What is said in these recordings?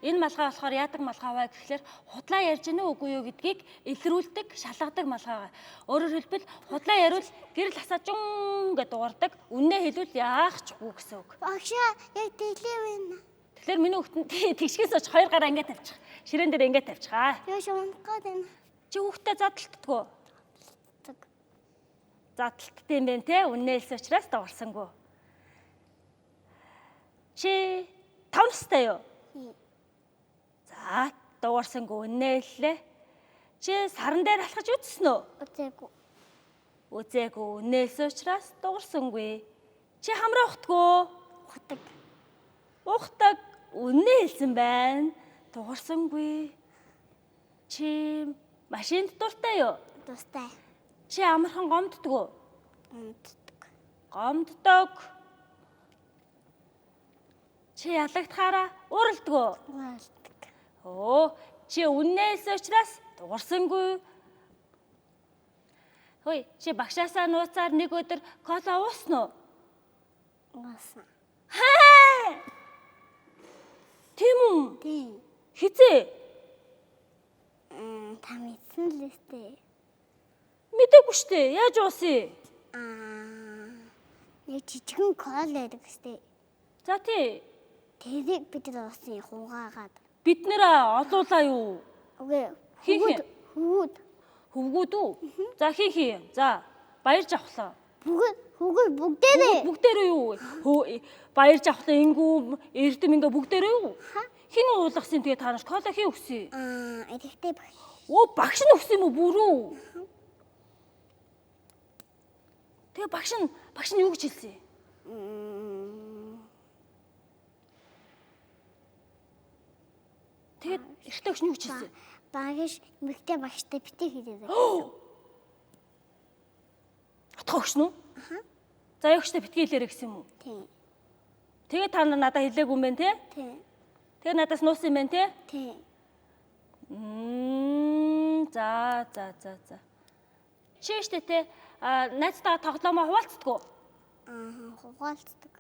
Энэ малгай болохоор яадаг малгай вэ гэхлээр худлаа ярьж гэнэ үгүй юу гэдгийг илрүүлдэг, шалгадаг малгай. Өөрөөр хэлбэл худлаа яриул гэрэл хасаа жун гэж дуурдаг. Үннээ хэлвэл яах ч үгүй гэсэн үг. Багшаа яг тэглээ байна. Тэгэхээр миний хүүхэд нь тэгшгээс оч хоёр гараа ингэ тавьчих. Ширээн дээр ингэ тавьчих аа. Юу шунах гээд байна. Чи хүүхдээ задлалтдаггүй. Тэг. Задлалтд юм байна те. Үннээ хэлсэн учраас дуурсангүй. Чи 5 настай юу? За, дуурсангүй үннээ хэллээ. Чи саран дээр алхаж үзсэн үү? Үзээгүй. Үзээгүй үннээ хэлсэн учраас дуурсангүй. Чи хамраа ухтгүй? Ухдаг. Ухтаг үннээ хэлсэн байна. Дуурсангүй. Чи машинд дуртай юу? Дустай. Чи амархан гомддгоо? Унтдаг. Гомддог. Чи ялагдахаараа ууралдгоо? Ууралдаг. Өө, чи үннээ хэлсэн учраас дуурсангүй. Хөөе, чи багшаасаа нууцаар нэг өдөр кола уусан уу? Уусан. Хаа! Тийм үү? Тийм. Хизээ? Та мэдсэн л өстэй. Мэдээгүй штэ. Яаж уусан? Аа. Нэг жижигэн кол байдаг өстэй. За тий. Тэрийг бид нар уусан хугаагаад. Бид нэр олуулаа юу? Үгүй. Хин хин? Хөвгүүд. Хөвгүүд үү? За хин хин. За баяр жавхлаа. Бүгд хөвгүүд бүгдээрээ. Бүгдээрээ юу? Хөө баяр жавхлаа ингүү эрдэм ингээ бүгдээрээ юу? Хин уулгасан тэгээ та нар кола хин өгсөн? Аа, эрэгтэй багш. Өө багш нь өгсөн юм уу бүрүү? Тэгээ багш нь юу гэж хэлсэн? Тэгээд эрэгтэй багш нь юу гэж хэлсэн? Багш эмэгтэй багштай битгий хэлээрэй. Отгоо өгш нь үү? За ягчтай битгий хэлээрэй гэсэн юм уу? Тийм. Тэгээ та нар надад хэлээгүй юм байна те? Тийм. Тэгээ надаас нуусан юм байна те? Тийм. За за за за. Чи штэ те найзтайгаа тоглоомоо хуваалцдаг уу? Аа, хуваалцдаг.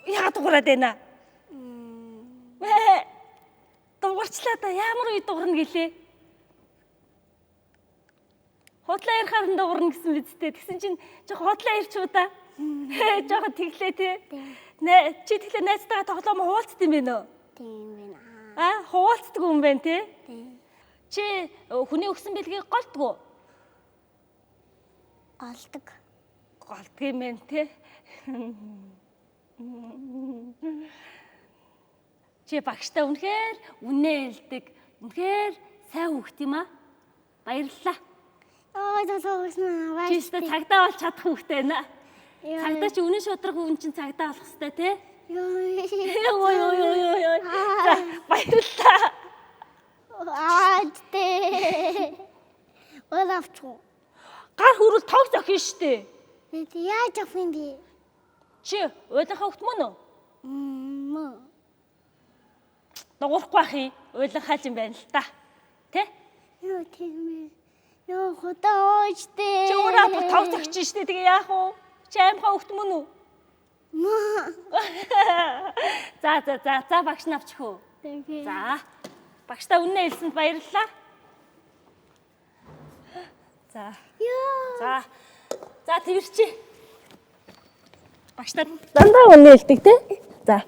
Яагаад дуурайд байна? Дуурчлаа да. Ямар үе дуурна гэлээ? Худлаа ярихаар нь дуурна гэсэн биз дээ. Тэгсэн чинь жоохон худлаа ярьчихв да. Жоохон тэглээ тий. Чи тэглээ найзтайгаа тоглоомоо хуваалцдаг юм байна уу? Тийм байна. Аа, хуваалцдаг юм байна тий. Тийм. Чи хүний өгсөн бэлгийг голдгоо? Голдог. Голдго юм байна тий. Чи багштай үнэхээр үнэ хэлдэг. Үнэхээр сайн хүүхэд юм аа. Баярлалаа. Ой, зогссон. Чи өстө цагдаа болж чадах хүүхдээ байна. Цагдаа чи үнэн шудраг хүн чинь цагдаа болох хэвээр тий? Йоо. Ой ой ой ой ой. За баярлалаа. Аа, тэ. Олавч. Гар хүрвэл тог зохино штэ. Нэт яаж авах юм бэ? Чи уйланхаа хөвгт мөн үү? Мөн. Дуурахгүй ах юм. Уйланхаа л юм байна л та. Тэ? Юу тийм ээ. Юу худаа ууж тэ. Чи өөрөө бүр тог зогч штэ. Тэгээ яах вэ? Чи аимхаа хөвгт мөн үү? Мөн. За за за за багш нь авчих уу. Тэгээ. За. Багштай үнэнээ хэлсэнд баярлалаа. За. Йоо. За. За тэрчи. Багштай дандаа үнэнээ хэлдэг те. За.